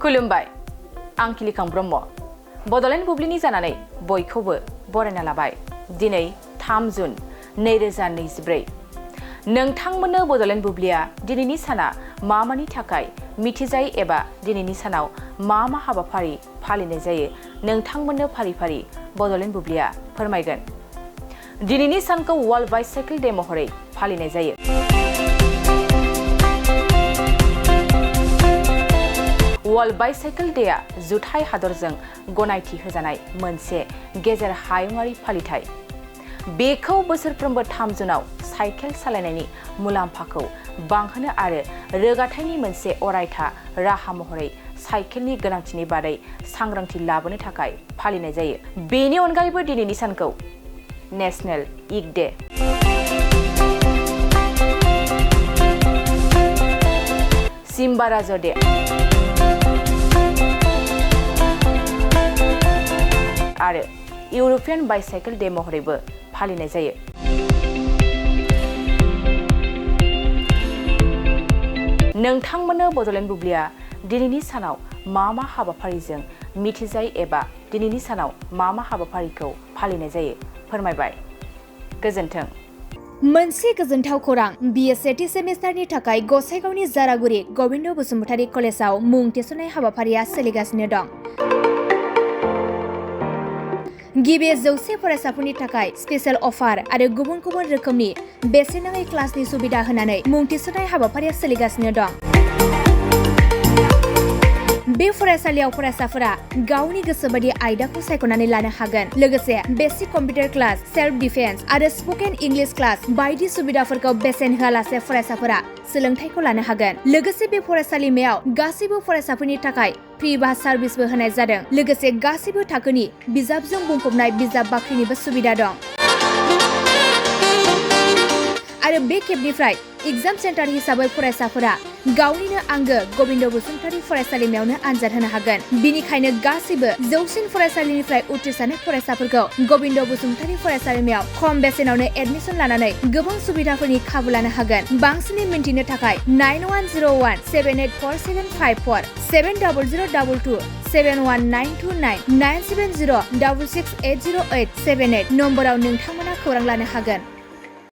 खुलुमबाय आं किलिकां ब्रह्म बड'लेण्ड बुब्लिनि जानानै बयखौबो बरायना लाबाय दिनै 3 जुन 2024 नोंथांमोननो बड'लेण्ड बुब्लिया दिनैनि साना मानि थाखाय मिथिजायो एबा दिनैनि सानाव मा हाबाफारि फालिनाय जायो नोंथांमोननो फारि फारि बड'लेण्ड बुब्लिया फोरमायगोन दिनैनि सानखौ वर्ल्ड बाइसाइकेल डे महरै फालिनाय जायो वर्ल्ड बाइसाइकेल डेआ जुथाइ हादरजों गनायथि होजानाय मोनसे गेजेर हायुङारि फालिथाय बेखौ बोसोरफ्रोमबो 3 जुनाव साइकेल सालायनायनि मुलाम्फाखौ बांहोनो आरो रोगाथायनि मोनसे अरायथा राहा महरै साइकेलनि गोनांथिनि बादै सांग्रांथि लाबोनो थाखाय फालिनाय जायो बेनि अनगायैबो दिनैनि सानखौ नेशनेल इक डे सिम्बाराज डे आरो इउर'पियान बाइसाइकेल डे महरैबो फालिनाय जायो नोंथांमोननो बड'लेण्ड बुब्लिया दिनैनि सानाव मा हाबाफारिजों मिथिजायो एबा दिनैनि सानाव मा हाबाफारिखौ फालिनाय जायो फोरमायबाय गोजोन्थों मोनसे गोजोनथाव खौरां बिए सेथि सेमिस्टारनि थाखाय गसाइगावनि जारागुरि गबिन्द बसुमतारी कलेजाव मुं थिसननाय हाबाफारिया सोलिगासिनो दं गिबि 100 फरायसाफोरनि थाखाय स्पेशल अफार आरो गुबुन गुबुन रोखोमनि बेसेन नाङै क्लासनि सुबिदा होनानै मुं थिसननाय हाबाफारिया सोलिगासिनो दं बे फरायसालियाव फरायसाफोरा गावनि गोसोबादि आयदाखौ सायख'नानै लानो हागोन लोगोसे basic computer class self defence आरो स्पोकेन इंलिश क्लास बायदि सुबिदाफोरखौ बेसेन होआलासे फरायसाफोरा सोलोंथायखौ लानो हागोन लोगोसे बे फरायसालिमायाव गासैबो फरायसाफोरनि थाखाय फ्रि बास सार्भिसबो होनाय जादों लोगोसे गासैबो थाखोनि बिजाबजों बुंफबनाय बिजाब बाख्रिनिबो सुबिदा दं आरो बे खेबनिफ्राय एग्जाम सेन्टार हिसाबै फरायसाफोरा गावनिनो आंगो गबिन्द बसुमतारी फरायसालिमायावनो आनजाद होनो हागोन बिनिखायनो गासैबो जौसिन फरायसालिनिफ्राय उथ्रिसारनाय फरायसाफोरखौ गबिन्द बसुमतारी फरायसालिमायाव खम बेसेनावनो एडमिसन लानानै गोबां सुबिदाफोरनि खाबु लानो हागोन बांसिनै मिन्थिनो थाखाय 9101784754 70022 71929 97066808878 नम्बराव नोंथांमोना खौरां लानो हागोन